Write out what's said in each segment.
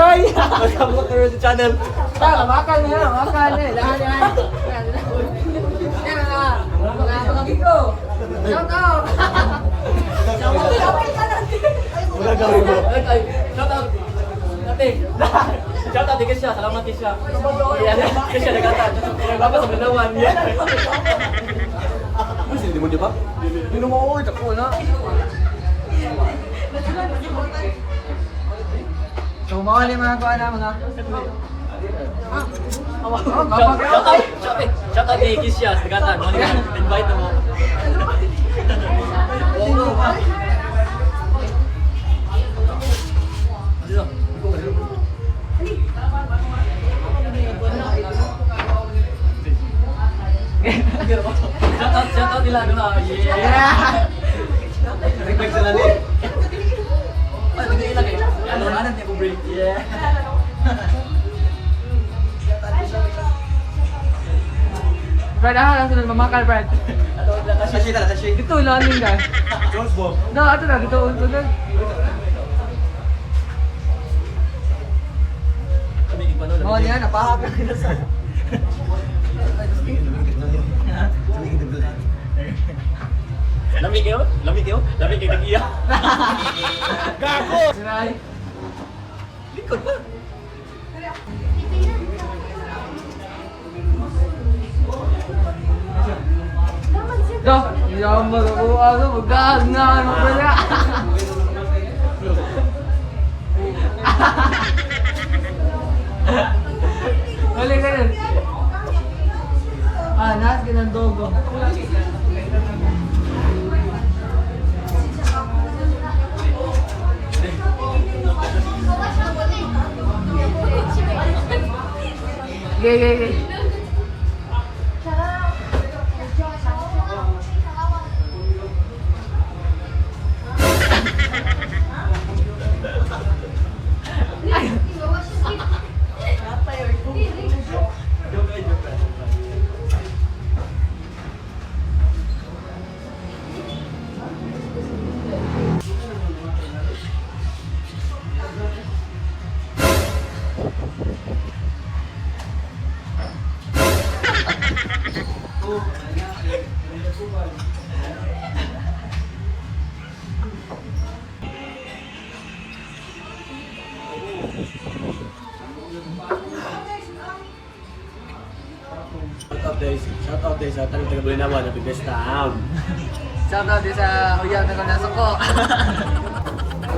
Roy! Welcome back to the channel. Tama, makal na, makal na. Lahat yan. Yan mga, mga kamigo. Shout out! Wala gawin mo. Ay, shout out. Ate. Shout out kay siya. Salamat kay siya. Ayan, kay siya nagata. Baba sa Banawan. Uy, sino mo di ba? Hindi mo ako, tako na. So, mga ni mga kuha na mga. Shout out, shout out, shout out kay Kisha, sa Gatan. Invite na mo. Dito. Shout out nila, ano na, yeah. Record sa lalim. Ay, hindi ilang eh. Ano, ano, hindi ko break. Yeah. Brad, ah, lang sunod mamakal, Brad. Sashi tara, sashi. Dito, lalim ka. Jones bomb. No, ato na, dito, sunod. Oh, niya, napahak na sa. Lamig kayo? Lamig kayo? Lamig kayo nag-iya. Gago! Sinay. Likod ba? Do, hindi ako magakuha ko. Magkaag na, ano pala. Huli ka rin. Ah, nasa ka ng dogo. Gay, gay, gay. Shout out guys. Shout out guys sa tanong taga Bulinawan, happy best time. Shout out din sa uyab na kanasok ko.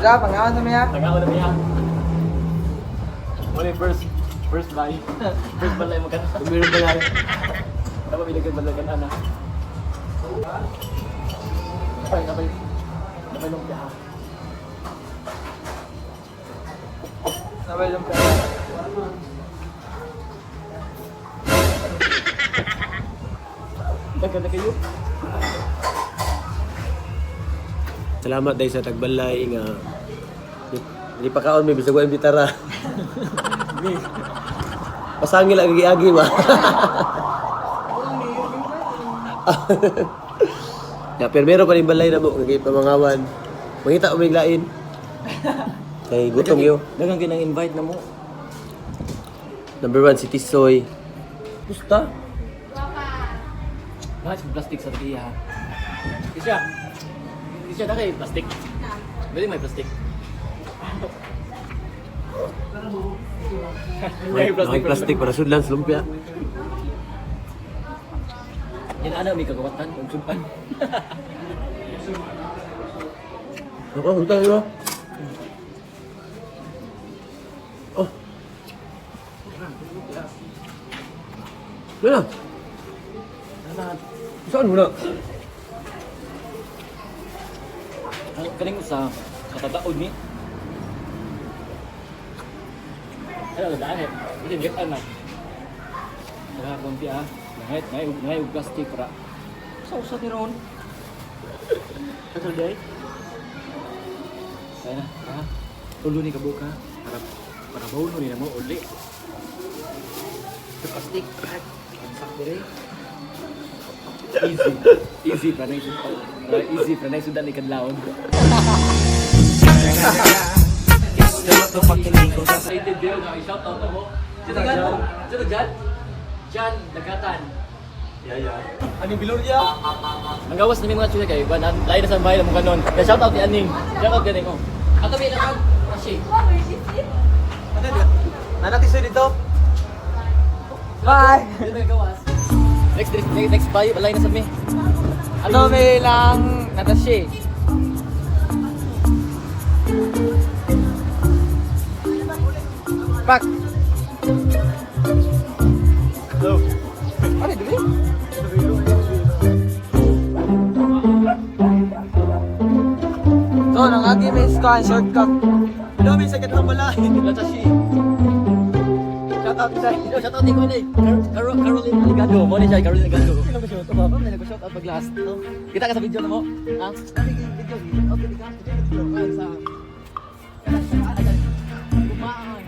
Wala, pangawan na miya. Taga ko na niya. Wala yung first first buy. First balay mo kana. Meron balay. Tama bilagan balay kan ana. Ay, nabay. Nabay lumpia ha. Sabay lang pera. Dagan na kayo. Salamat dahil sa tagbalay nga di pa kaon may bisag wa imbitara. Pasangil ang agi-agi ba. Ya, pero meron pa rin balay na mo nga pamangawan. Mangita og may lain. Kay gutom yo. Dagan kinang invite na mo. Number 1 si Tisoy. Gusta. Bakit sa plastic sa tagiya ha? Isya. Isya na kay plastic. Pwede may plastic. May plastic para sudlan sa lumpia. Yan ana may kagawatan ug sudan. Ako, huta yo. Oh. Wala. Saan mo na? Kaning usa katataod ni. Ano daan eh. Hindi get ana. Tara konti ah. Nangay ngay ngay og plastic ra. Sa usa ni ron. Katul day. Kaya na, ha? Ulo ni kabuka. Para para bauno ni namo uli. Sa plastic. Sak dire. Easy. Easy para na easy para na sudan ni kadlawon. Excited din nga shout out mo. Sino Jan? Sino Jan? Jan Dagatan. Yeah, yeah. Aning bilor niya? Nanggawas na may mga chula kayo, ba? Lain na sa bahay mo ganon. Kaya shout out ni Aning. Shout out ganing oh. Ato may lakad. Kasi. Anak isa dito. Bye! Hindi na gawas. Next next next bahay, balay na sa mi. Ato may lang natashi. Pak! Hello. Ano dili? So, nangagi may scan shortcut. Ano may sakit ng balay. Natashi. Shout out sa Yo, shout out ni Kone. Caroline Aligado. Mo ni siya, Caroline Aligado. Sino ba siya? Ito ba? May nag-shout out pag last. No? Kita ka sa video na mo. Ha? Video, video. Okay, ka. Video. Sa Kumaan.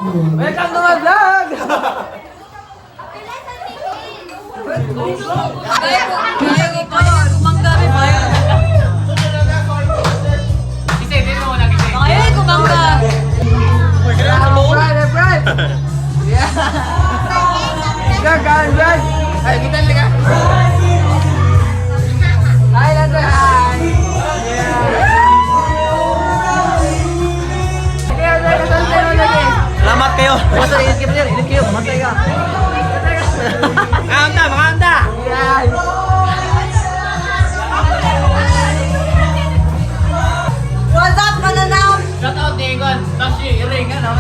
Welcome to my vlog! Ay, kumangga. Brad, Brad! Yeah! Vlog, vlog, vlog! Ay, kita nila ka. Hi, Lando! Hi! Yeah! Kaya, kaya, kaya, kaya, Salamat kayo. Basta init kayo, init kayo. Mamatay ka. Makanta, makanta. Yeah! What's up, mananaw? Shout out ni Egon. Tashi, iring. Ano?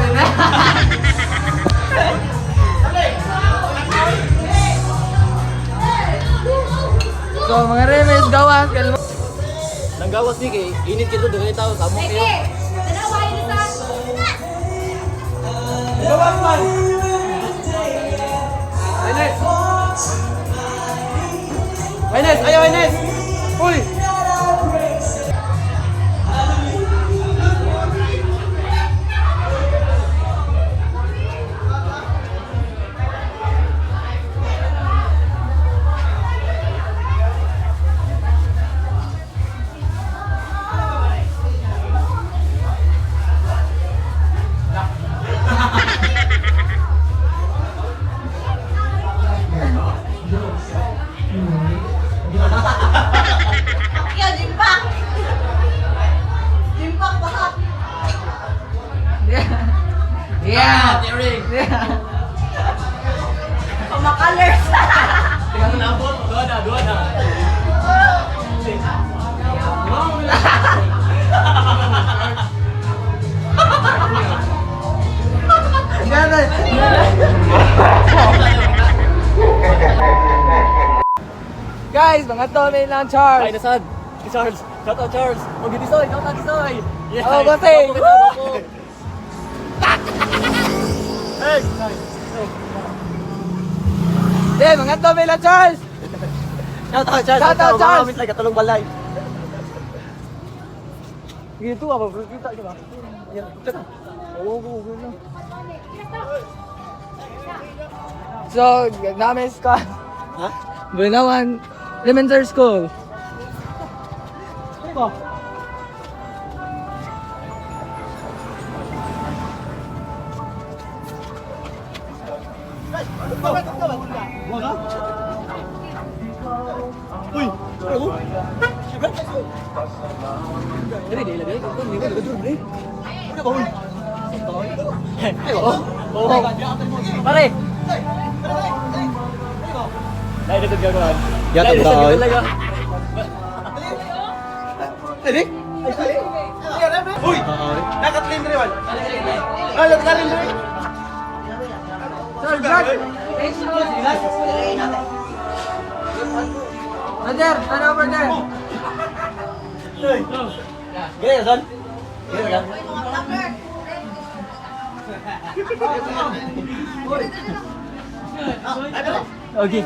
So, mga remes, gawas, kalmo. Nanggawas ni kay init kayo doon tao sa among kayo. Gawas man. Ines. Ines, ayaw Ines. Uy. Yan, jimpak. Jimpak ba? Yeah! Iring. Yeah! Pamakalers. Tingnan mo na po. Doon na, doon na. Guys, mga to, may lang Ay, Charles. nasad. Si Charles. Shout out Charles. Og Gisoy, shout out Gisoy. Yeah. Oh, bossing. Gwapo, gwapo. Hey. Yeah, mga to, may lang Charles. Shout out, Charles. Shout out, Charles. Mga like katulong balay. Gitu apa bro kita di ba? Oo, oo, oo, oo. So, namin ka. Ha? Bunawan Elementary School. Ano ba? Uy. Ano? Dili, dili, dili. Kung dili, dili, dili. Ano ba? Uy. Oh, oh. Pare. Dai dito gagawin. Yata, Dai, dito bro. gagawin. Dali. Uy. Nakatlin rin man. Ah, nakatlin rin. Sir, vlog! Brother, turn over there. Gaya, son. Gaya ka. Okay.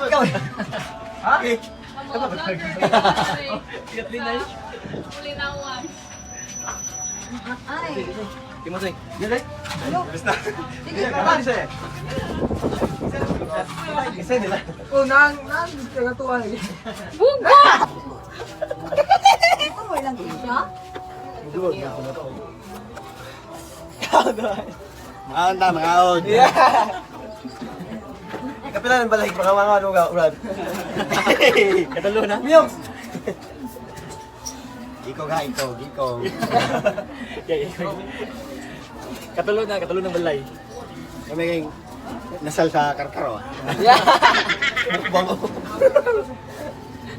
Ikaw. Ha? Ay. Timoy. Gaya. Basta. Sige, pa. Isa nila. Oh, nang, nang, kagatuan lagi. Bugo! lang siya. Makaon ta, makaon. Kapila ng balay, mga mga ano ka, Brad. Katalo na. Miyok! Ikaw ka, ikaw, ikaw. Katulo na, katulo ng balay. Kami kayong nasal sa karkaro. Ah. Mukbang.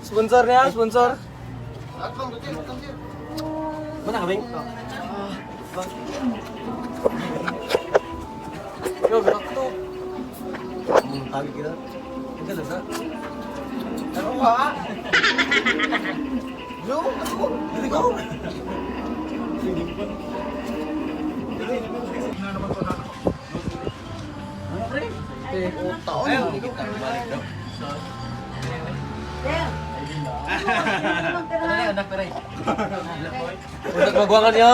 Sponsor niya, sponsor. Mana kaming? Yo, berak to. Tawag kita. Ang galing sa. Ano ka? Yo, ako. Dili ko. There. Ano na, anak pare. Utak magwangan niya.